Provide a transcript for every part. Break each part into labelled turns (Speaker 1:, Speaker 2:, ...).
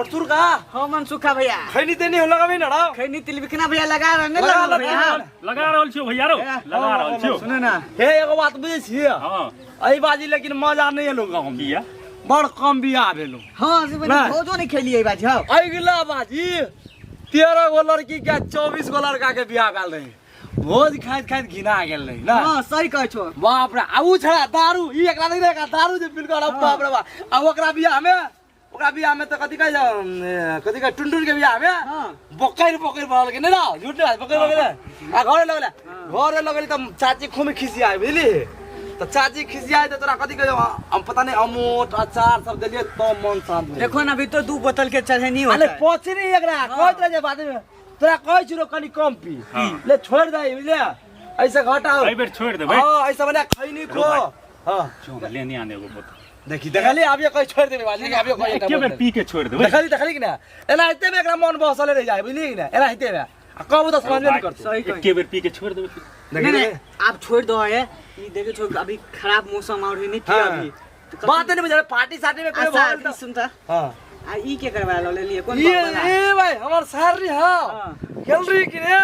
Speaker 1: परसुर का
Speaker 2: हाँ मनसुखा भैया
Speaker 1: खैनी तेनी हो लगाबे ना राव
Speaker 2: खैनी तिलबिकना भैया लगा रहे नहीं
Speaker 1: लगा
Speaker 2: लगा
Speaker 1: लो,
Speaker 2: भैया
Speaker 3: लगा रहल छियो भैया रो लगा रहल छियो
Speaker 2: सुने ना
Speaker 1: हे एगो बात बुझै छियै
Speaker 3: हाँ
Speaker 1: एहि बाजी लेकिन मजा नहीं एलो गाँव में
Speaker 3: किया
Speaker 1: बड़ कम बियाह भेलो
Speaker 2: हाँ से बने
Speaker 1: नहीं।
Speaker 2: भोजो नहीं खेलिए बाजी हाँ
Speaker 1: अगिला बाजी 13 गो लड़की के 24 गो लड़का के बियाह भेल रहे भोज खाइत खाइत घिना गेल रहे ना
Speaker 2: हाँ सही कहै छो
Speaker 1: बाप रे आ उ छड़ा दारू ई एकरा नहीं रहेगा दारू जे पिलको रहा बाप रे बाप आ ओकरा बियाह में ओकरा बियाह में त कथी कहै छै कथी कहै टुनटुन के बियाह में
Speaker 2: हाँ।
Speaker 1: बकैर बकैर भरल के नहीं ना झूठ नहीं बकैर बकैर आ घरे लगले घरे लगले त चाची खूब खिसियाए बुझली त चाची खिसियाए त तोरा कथी कहै हम पता नहीं अमोट अचार सब देलिए तो मन शांत भेल।
Speaker 2: देखो ना अभी तो दू बोतल के चढ़े नहीं
Speaker 1: अरे
Speaker 2: होता है।
Speaker 1: पहुंचे नहीं एकरा कहत रहे जे बाद में तोरा कहै छी रो कनी कम पी
Speaker 3: हाँ।
Speaker 1: ले छोड़ दे बुझले ऐसे घटाओ
Speaker 3: एहि बेर छोड़ि देबै
Speaker 1: हाँ ऐसा बना खैनी खो
Speaker 3: रो भाई।
Speaker 1: हाँ
Speaker 3: चल लेने आने एगो बोतल
Speaker 1: देखी देखली आबियो कहीं छोड़ देबे बाजी आबियो कहीं
Speaker 3: एके बेर पी के छोड़ि देबै
Speaker 1: देखली देखली कि ना एना हेते में एकरा मन बहसले रह जाए बुझली कि ना एना हेते में आ कहबो त समझबे नहीं करतो
Speaker 2: सही कहै
Speaker 3: एके बेर पी के छोड़ि देबै
Speaker 2: नहीं नहीं आप छोड़ दो है ये देखो छोड़ अभी खराब मौसम और है नहीं किया
Speaker 1: हाँ।
Speaker 2: अभी तो
Speaker 1: बात नहीं बुझल पार्टी सार्टी में कोई
Speaker 2: अच्छा
Speaker 1: भल
Speaker 2: अभी सुनता
Speaker 1: हां
Speaker 2: आ ई के करवा लो ले लिए कौन
Speaker 1: ये
Speaker 2: बाबा
Speaker 1: ए भाई हमर सर री हां
Speaker 2: हाँ।
Speaker 1: गेल रही कि ने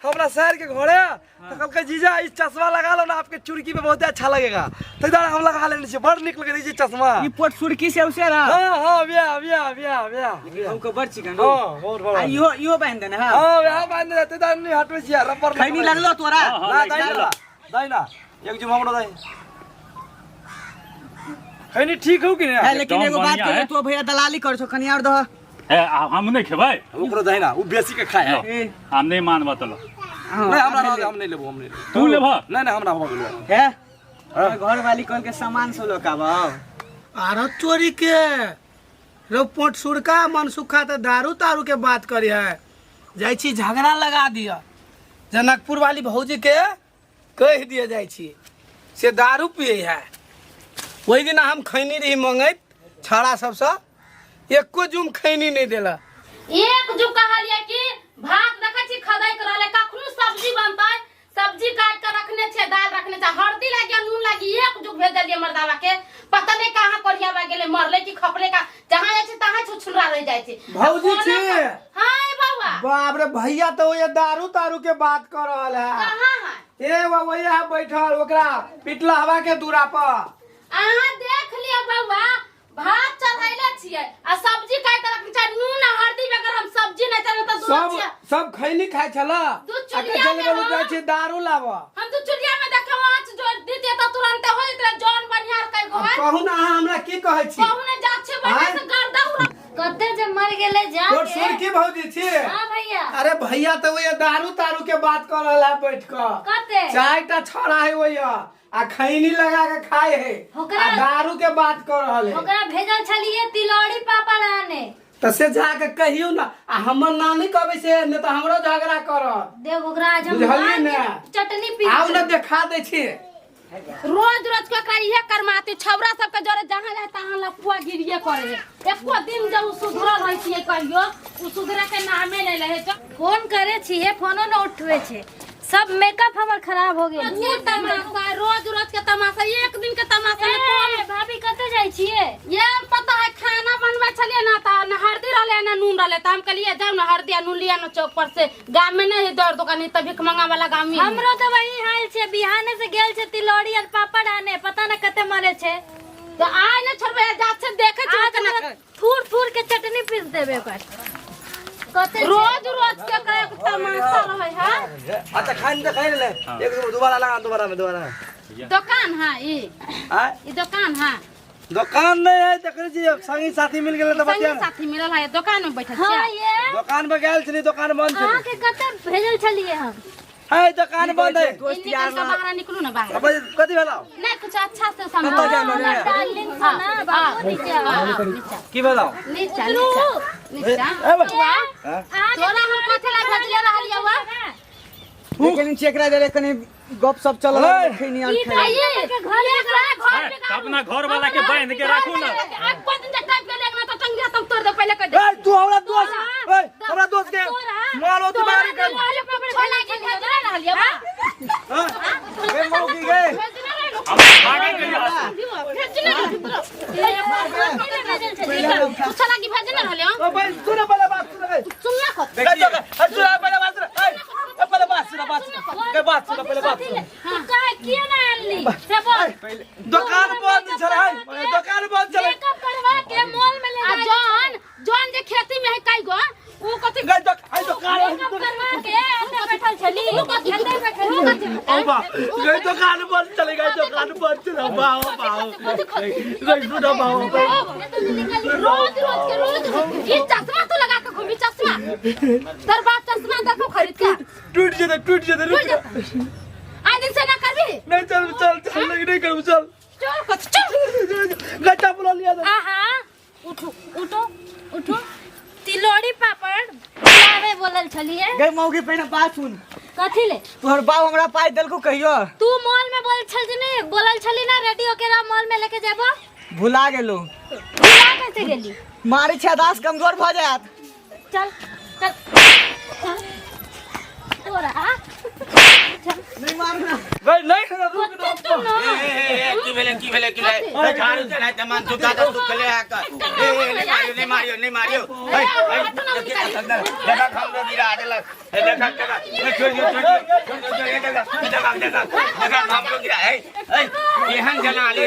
Speaker 1: हमरा सर के घरे तो कहलकै जीजा ई चश्मा लगा लो ना आपके चुड़की पे बहुत अच्छा लगेगा तो इधर हम लगा लेने छियै बड़ नीक लगे छै चश्मा
Speaker 2: ई पोट सुरकी से उसे रहा
Speaker 1: हाँ हाँ बिया बिया बिया बिया बिया
Speaker 2: हमको बड़ चिकन
Speaker 1: हाँ बहुत बड़
Speaker 2: आ इहो इहो बांध देना हां
Speaker 1: हाँ बिया बांध दे तो नहीं हटबै छियै रबर
Speaker 2: खैनी लगलो तोरा
Speaker 3: हाँ, हाँ,
Speaker 1: ना
Speaker 3: लागि
Speaker 1: दाइ
Speaker 3: गेल।
Speaker 1: ना दाइ ना एक जुम हमरो दाइ खैनी ठीक हो कि
Speaker 2: है
Speaker 1: ने
Speaker 2: लेकिन
Speaker 3: एकदम
Speaker 2: एगो बात
Speaker 3: बढ़िया
Speaker 2: कहियो
Speaker 3: है।
Speaker 2: तो भैया दलाली कर छो कनी और दह
Speaker 3: हे आ, हम नहि खेबै
Speaker 1: ओकरो दाइ ना उ बेसी के खाए है
Speaker 2: ए
Speaker 3: हम नहि मानबह तऽ ल।
Speaker 2: हाँ,
Speaker 1: नहीं हमरा रहऽ दे, हम नहीं लेबो हम नहीं लेबो
Speaker 3: तू लेबह
Speaker 1: नहीं नहीं हमरा हो गेलो
Speaker 2: है घर वाली कहल के सामान सब लोकाब
Speaker 4: आरो चोरी के रो पोट सुरका मनसुखा तऽ दारू तारू के बात करी है जाइ छी झगड़ा लगा दिअ जनकपुर वाली भौजी के कहि दिअ जाइ छी से दारू पिए है ओहि दिन हम खैनी रही मंगैत छाड़ा सबसँ एको जुम खैनी नहि देलक
Speaker 5: एक जो कहलिए कि भात देखै छी खदैक रहलै कखनो सब्जी बनतै सब्जी काट के रखने छै दाल रखने छै हल्दी लागी आ नून लागी एक जुग भेज देलिए मर्दावा के पता नहीं कहाँ कोरियावा गेलै मरले कि खपले का जहाँ जाइ छै तहाँ छुछुनरा रह जाइ छै
Speaker 4: भौजी छी।
Speaker 5: हाँ ए बौआ
Speaker 4: बाप रे भैया तो वही दारू तारू के बात कर रहल है
Speaker 5: कहाँ है
Speaker 4: ए वही है बैठल ओकरा पिटला हवा के दूरा पर
Speaker 5: अहाँ देख लिअ बौआ भात चढ़ैले छियै आ सब्जी काटि के रखने छै नून आ हल्दी बगैर हम सब्जी नहि चढ़ेबै तऽ दूध
Speaker 4: सब
Speaker 5: छियै
Speaker 4: सब खैनी खाइ छला
Speaker 5: दू
Speaker 4: आ
Speaker 5: चुलिया
Speaker 4: चल
Speaker 5: में
Speaker 4: गेलू
Speaker 5: हाँ।
Speaker 4: जाइ छी दारू लाबऽ
Speaker 5: हम तो चुलिया में देखौ आँच जोड़ दीतियै तऽ तुरंते हो जेतै जौन बनिहार कहि गो
Speaker 4: अब
Speaker 5: है
Speaker 4: कहू ना अहाँ हमरा की कहै छी
Speaker 5: कहू ने जा छै बढ़िया
Speaker 4: आँय?
Speaker 5: से गर्दा उड़ा
Speaker 6: कते जे मर गेलै
Speaker 4: तोर
Speaker 6: जाके
Speaker 4: सुरकी भौजी छी
Speaker 6: हाँ भैया
Speaker 4: अरे भैया तो वही दारू तारू के बात कर रहल है बैठ कऽ
Speaker 6: कते
Speaker 4: चारि टा छौड़ा है वही आ खैनी लगा के खाए है
Speaker 6: ओकरा-
Speaker 4: आ दारू के बात कर रहल है
Speaker 6: ओकरा भेजल छलिए तिलौड़ी पापड़ आने
Speaker 4: तो से जाके कहियो ना आ हमर नानी कहबै से नहीं तो हमरो झगड़ा करत
Speaker 6: देख ओकरा आज हम
Speaker 4: बुझलियै
Speaker 6: मार
Speaker 4: ने?
Speaker 6: के चटनी पी
Speaker 4: आउ ना देखा दै छी
Speaker 5: रोज रोज के ओकरा इहे करमाती छौरा सबके जरे जहाँ जाए तहाँ लफुआ गिरिए करे है एको दिन जब उ सुधरल रहै छियै कहियो उ सुधरे के नामे नहि रहै छै
Speaker 6: फोन करे छिए फोनो न उठवे छै सब मेकअप हमर खराब हो गेल
Speaker 5: ये तमाशा रोज रोज के तमाशा एक दिन के तमाशा में कौन
Speaker 6: ए, भाभी कतऽ जाइ छिए
Speaker 5: ये पता है खाना बनबै छलियै ना तऽ न हल्दी रहलै न नून रहलै तऽ हम कहलियै जाउ ने हल्दी आ नून लिया न चौक पर से गाम में नहीं है दौड़ दुकान तऽ भीख मंगा वाला गाम ही है।
Speaker 6: हमरो तऽ वही हाल छै बिहाने से गेल छै तिलौड़ी और पापड़ आने पता न कते मरे छै
Speaker 5: तऽ आइ नहि छोड़बै जा छै देखै छियै
Speaker 6: आज
Speaker 5: केना
Speaker 6: ओकरा थूर थूर के चटनी पीस देबे ओकर कते
Speaker 5: रोज रोज के कहे तमाशा रहे है
Speaker 1: अच्छा खान तो खाई ले एक दोबारा लगा दोबारा में दोबारा में
Speaker 5: दुकान है ई
Speaker 1: आय
Speaker 5: ई दुकान है
Speaker 1: दुकान नहीं है तकर जी संगी साथी मिल गेल त
Speaker 5: संगी
Speaker 1: बतिया
Speaker 5: साथी मिलल है दुकान में बैठल
Speaker 6: हाँ
Speaker 5: छियै
Speaker 6: ये
Speaker 1: दुकान पर गेल छली दुकान बंद छली
Speaker 6: अहाँ के कते भेजल छलिए हम
Speaker 1: है दुकान बंद है
Speaker 2: दोस्त
Speaker 5: निकल
Speaker 2: यार
Speaker 5: के बाहर निकलू ना बाहर
Speaker 1: अब कथी भेला
Speaker 5: नहीं कुछ अच्छा से समझो
Speaker 1: कतऽ जाना रे?
Speaker 6: डार्लिंग सोना बाबू नीचे आओ।
Speaker 1: की भेला
Speaker 5: नीचा
Speaker 6: उतरू।
Speaker 5: नीचा नीचा
Speaker 1: ए बा
Speaker 6: अहाँ के
Speaker 5: तोरा हम कथी ला भेजले रहलियै वा
Speaker 2: लेकिन चेकरा दे कनी गप सब चल
Speaker 1: ओए।
Speaker 2: खैनी और
Speaker 6: ई
Speaker 2: खैनी
Speaker 6: भैया के घर में
Speaker 5: घर
Speaker 3: हे, तऽ अपना घर वाला के बांध के राखू ना
Speaker 5: आज कोई दिन टाइप के लेना तो टंगिया तुम तोड़ दे पहले कर दे
Speaker 1: ए तू हमरा दोस्त ए हमरा दोस्त के मारो तू मारी कर हां ए मौकी गए
Speaker 3: हम भागे के यहाँ से।
Speaker 1: भाई सुन पहले बात सुन गई
Speaker 5: सुनना कथी
Speaker 1: गई सुन पहले बात सुन ए ए, पहले बात सुन बात सुन गई बात सुन पहले बात सुन।
Speaker 6: तू काहे किया ना आनली से बोल।
Speaker 1: दुकान बंद छले है, दुकान बंद छले।
Speaker 6: मेकअप करवा के मॉल में ले
Speaker 5: आ
Speaker 6: जाए।
Speaker 5: जौन जौन जे खेती में है कई गो ऊ कथी
Speaker 1: गई दुकान दुकान
Speaker 6: मेकअप करवा के एते बैठल छली, एते बैठल छली।
Speaker 1: ओ बा गई दुकान बंद चले गई, दुकान बंद चले बा ओ बा गई सुन बा ओ बा।
Speaker 5: रोज रोज के रोज रोज ये चश्मा तू लगा के घूमी, चश्मा तेर बाप चश्मा देखो खरीद के
Speaker 1: टूट जेते, टूट जेते,
Speaker 5: टूट
Speaker 1: रुक
Speaker 5: जेतै। आइ दिन से ना करबी।
Speaker 1: नहीं चल चल चल नहीं नहीं करू चल।
Speaker 5: चल कथी चल।
Speaker 1: गच्चा बुला लिया था।
Speaker 6: आहा उठो उठो उठो। तिलौड़ी पापड़ लावे बोलल छलिए।
Speaker 2: गई मौगी पहिने बात सुन।
Speaker 6: कथी ले?
Speaker 2: तोहर बाप हमरा पाइ देलको कहियो?
Speaker 6: तू मॉल में बोल छल ने बोलल छली ना रेडी होके रह मॉल में लेके जेबो।
Speaker 2: भुला गेलो।
Speaker 6: भुला कैसे गेली?
Speaker 2: मारे छै दास कमजोर भ जायत।
Speaker 6: चल चल चल तोरा चल।
Speaker 2: नहीं मारना।
Speaker 1: गई नहीं खाना रुक
Speaker 6: कते तू ना।
Speaker 7: ए की भेले की भेले की भेले झाड़ू चढ़ाई त मन सुखा त सुखले आक। ए ए, नहीं मारियो नहीं मारियो नहीं मारियो। ए ए देखा हमरो गिरा देलक। ए देखा देखा ए छोड़ दियो छोड़ दियो छोड़ दियो ए देखा देखा देखा देखा हमरो गिरा। ए ए केहन जना ले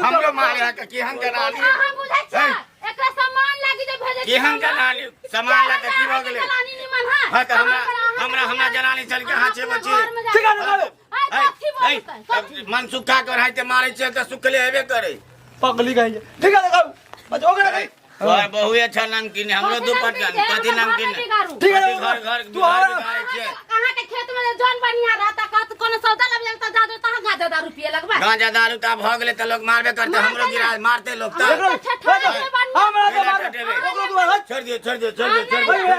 Speaker 7: हमरो मारे के केहन जना ले।
Speaker 5: अहाँ बुझै छै एकरा सामान लागी जे भेजै छी।
Speaker 7: केहन जना ले सामान ला के की भ गेलै?
Speaker 5: जनानी निमन है।
Speaker 7: हां त हमरा हमरा हमरा जनानी चल के हाथ छे बची।
Speaker 1: ठीक है निकालो।
Speaker 5: कथी बोलतै कथी?
Speaker 7: मन सुखा कर हाथे मारे छै त सुखले हेबे करे।
Speaker 1: पगली गई ठीक है लगाओ बस हो गया गई।
Speaker 7: तोहर बहु अच्छा नमकीन है, हमरो
Speaker 5: कथी
Speaker 7: दुपट्टा
Speaker 5: नमकीन छै?
Speaker 7: कथी
Speaker 5: हमरा
Speaker 7: नमकीन
Speaker 5: घरमे बिगाड़ू।
Speaker 1: ठीक है
Speaker 7: कथी घर घर
Speaker 1: तू
Speaker 7: घर
Speaker 1: आ
Speaker 7: बिगाड़ै छियै।
Speaker 5: अहाँ के खेत में जे जौन बनिहार रहता कहत कोनो सौदा लाबे लगता जा तहाँ गांजा दारू पिए लगबै।
Speaker 7: गांजा दारू त भ गेलै त लोग मारबे करते, हमरो गिरा मारते लोग त।
Speaker 1: देखो हमरा तो मार
Speaker 7: ठेठेबे।
Speaker 1: ओकरो तू हट।
Speaker 7: छोड़ दियो छोड़ दियो छोड़ दियो छोड़ दियो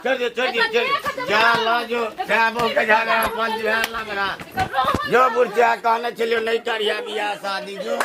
Speaker 7: छोड़ दियो छोड़ दियो छोड़ दियो। जा ल जो जा बहु के झगड़ा पंच भेल ना बना। जो बुढ़िया कहने छलियो नहीं करिया बियाह शादी जो।